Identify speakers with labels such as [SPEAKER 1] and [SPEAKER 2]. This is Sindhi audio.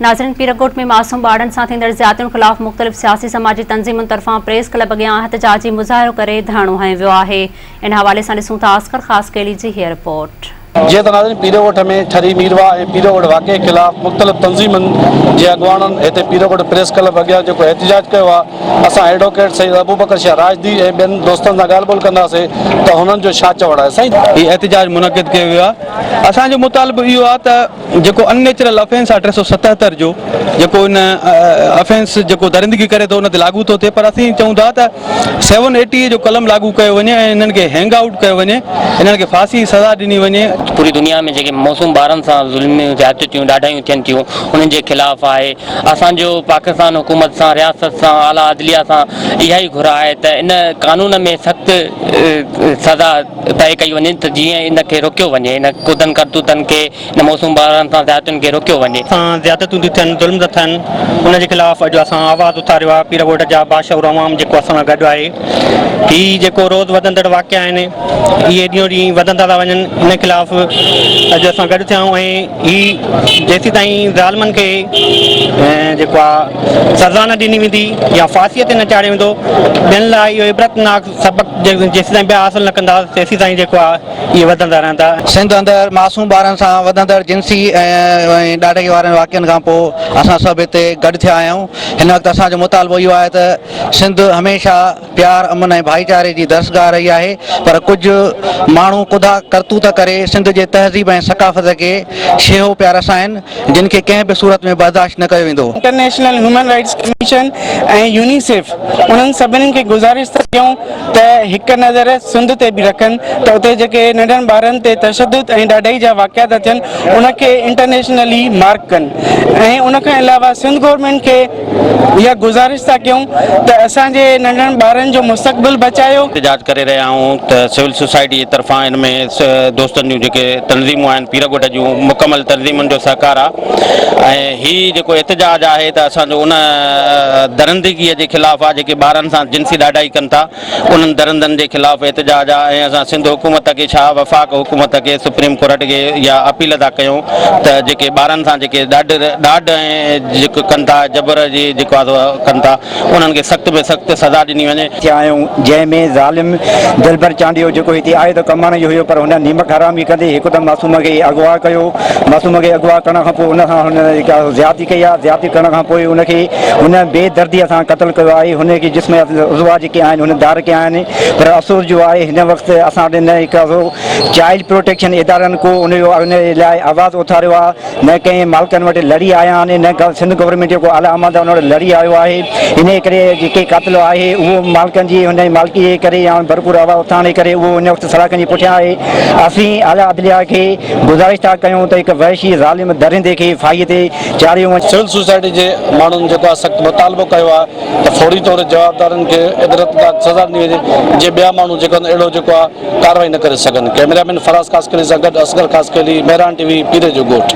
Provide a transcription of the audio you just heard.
[SPEAKER 1] ناظرين پيرڳوٺ ۾ معصوم ٻارڙن سان ٿيندڙ زيادتين خلاف مختلف سياسي سماجي تنظيمن طرفان پريس ڪلب اڳيان احتجاجي مظاهرو ڪري ڌرڻو هنيو ويو آهي ان حوالي سان ڏسون ٿا اصغر خاصخيلي جي هيء رپورٽ.
[SPEAKER 2] جيئن ته ناظرين پيرڳوٺ ۾ ٺري ميرواهه ۽ پيرڳوٺ واقعي خلاف مختلف تنظيمن جي اڳواڻن هتي پيرڳوٺ پريس ڪلب اڳيان جيڪو احتجاج ڪيو آهي اسان ايڊووڪيٽ سيد ابوبڪر شاهه راشدي ۽ ٻين دوستن سان ڳالهه ٻولهه ڪنداسين ته هنن جو ڇا چوڻ آهي سائين.
[SPEAKER 3] هي احتجاج منعقد ڪيو ويو آهي اسان جو مطالبو اهو آهي ته جيڪو ان نيچرل افينس آهي 377 جو جيڪو ان افينس جيڪو درندگي ڪري ٿو ان تي لاڳو ٿو ٿئي پر اسين چئون ٿا ته سيون ايٽي جو قلم لاڳو ڪيو وڃي ۽ انهن کي هينگ آئوٽ ڪيو وڃي انهن کي ڦاسي جي سزا ڏني وڃي.
[SPEAKER 4] پوري دنيا ۾ جيڪي معصوم ٻارن سان ظلم زيادتيون ڏاڍايون ٿين ٿيون انهن جي خلاف آهي اسان جو پاڪستان حڪومت سان رياست سان اعليٰ عدليه سان اها ئي گهر آهي ته ان قانون ۾ سخت سزا طئي ڪئي وڃي ته جيئن ان کي روڪيو وڃي ان ڪڌن ڪرتوتن کي ان معصوم ٻارڙن سان زيادتين کي روڪيو وڃي.
[SPEAKER 5] سان زيادتيون ٿيون ٿين ظلم ٿا ٿين ان جي خلاف اڄ اسان آواز اٿاريو آهي پير ڳوٺ جا باشعور عوام جيڪو اسان سان گڏ آهي هي جيڪو روز وڌندڙ واقعا آهن اهي ڏينهون ڏينهن وڌندا ٿا وڃن ان خلاف اڄ اسان گڏ ٿيا آهيون ۽ هي جيسيتائين ظالمن کي جيڪو آهي سزا نه ڏني ويندي يا ڦاسي تي نه چاڙهيو ويندو ٻين لاء اهو عبرتناڪ سبق جيسيتائين ٻيا حاصل نه ڪندا تيسيتائين جيڪو آهي اهي وڌندا رهندا.
[SPEAKER 6] سنڌ اندر معصوم ٻارن سان وڌندڙ جنسي ۽ ڏاڍائي وارن واقعن کان پوء اسان سڀ هتي گڏ ٿيا آهيون. هن وقت اسان جو مطالبو اهو آهي ته سنڌ هميشه پيار، امن ۽ ڀائيچاري جي درسگاهه رهي آهي پر ڪجهه ماڻهو ڪڌا ڪرتوت ڪري سنڌ جي تهذيب ۽ ثقافت کي ڇيهو پيا رسائن جن کي ڪنهن به صورت ۾ برداشت نه ڪيو ويندو.
[SPEAKER 7] International human rights commission ۽ UNICEF انهن سڀني کي گذارش ٿا ڪيون ته هڪ نظر سنڌ تي به رکن ته اتي جيڪي ننڍن ٻارن تي تشدد ۽ ڏاڍائي جا واقعا ٿا ٿين ان کي انٽرنيشنلي مارڪ ڪن ۽ ان کان علاوه سنڌ گورنمينٽ کي اها گذارش ٿا ڪيون ته اسان جي ننڍن ٻارن جو مستقبل بچايو.
[SPEAKER 8] احتجاج ڪري رهيا آهيون ته سول سوسائٽي جي طرفان ان ۾ دوستن جون جيڪي تنظيمون آهن پيرڳوٺ جون مڪمل تنظيمن جو سهڪار آهي ۽ هي جيڪو احتجاج آهي ته اسان جو ان درندگي جي خلاف آهي جيڪي ٻارن سان جنسي ڏاڍائي ڪن ٿا انهن درندن جي خلاف احتجاج آهي ۽ اسان سنڌ حڪومت کي ڇا وفاق حڪومت کي سپريم ڪورٽ کي اها اپيل ٿا ڪيون ته جيڪي ٻارن سان جيڪي ڏاڍ ڏاڍ ۽ جيڪو ڪن ٿا جبر جي جيڪو آهي سو ڪن ٿا انهن کي سخت ۾ سخت سزا ڏني وڃي.
[SPEAKER 9] ٿيا آهيون جنهن ۾ ظالم دلبر چانڊيو جيڪو هتي آيو ته ڪمائڻ جو هيو پر هن نيمڪ حرامي ڪندي هڪدم معصوم کي اغوا ڪيو معصوم کي اغوا ڪرڻ کان پوء ان سان هن جيڪا زيادتي ڪئي آهي زيادتي ڪرڻ کان پوء ان کي هن بي دردي سان قتل ڪيو آهي هن کي جسم جا عضوا جيڪي آهن هن ڌار ڪيا آهن پر افسوس جو آهي هن وقت اسان وٽ نه هڪ چائلڊ پروٽيڪشن ادارن ڪو ان جو ان لاء آواز اٿاريو آهي نه ڪنهن مالڪن وٽ لڙي آيا آهن نه سنڌ گورنمينٽ جو ڪو اعليٰ عملدار ان وٽ لڙي آيو آهي انهيء ڪري جيڪي قاتل آهي اهو مالڪن جي هن مالڪي جي ڪري يا ڀرپور آواز اٿارڻ جي ڪري اهو هن وقت سلاخن جي پٺيان آهي اسين اعليٰ عدليه کي گذارش ٿا ڪيون ته هڪ وحشي ظالم درندي کي ڦاهي تي چاڙهيو وڃي.
[SPEAKER 2] سول سوسائٽي جي ماڻهن جيڪو آهي سخت مطالبو ڪيو آهي ته فوري طور جوابدارن کي عبرتناڪ سزا ڏني وڃي جيئن ٻيا ماڻهو جيڪو آهن اهڙو جيڪو آهي ڪارروائي نه ڪري سگهن. ڪئميرا مين فراز خاصخيلي سان گڏ اصغر خاصخيلي، مهراڻ ٽي وي، پيري جو ڳوٺ.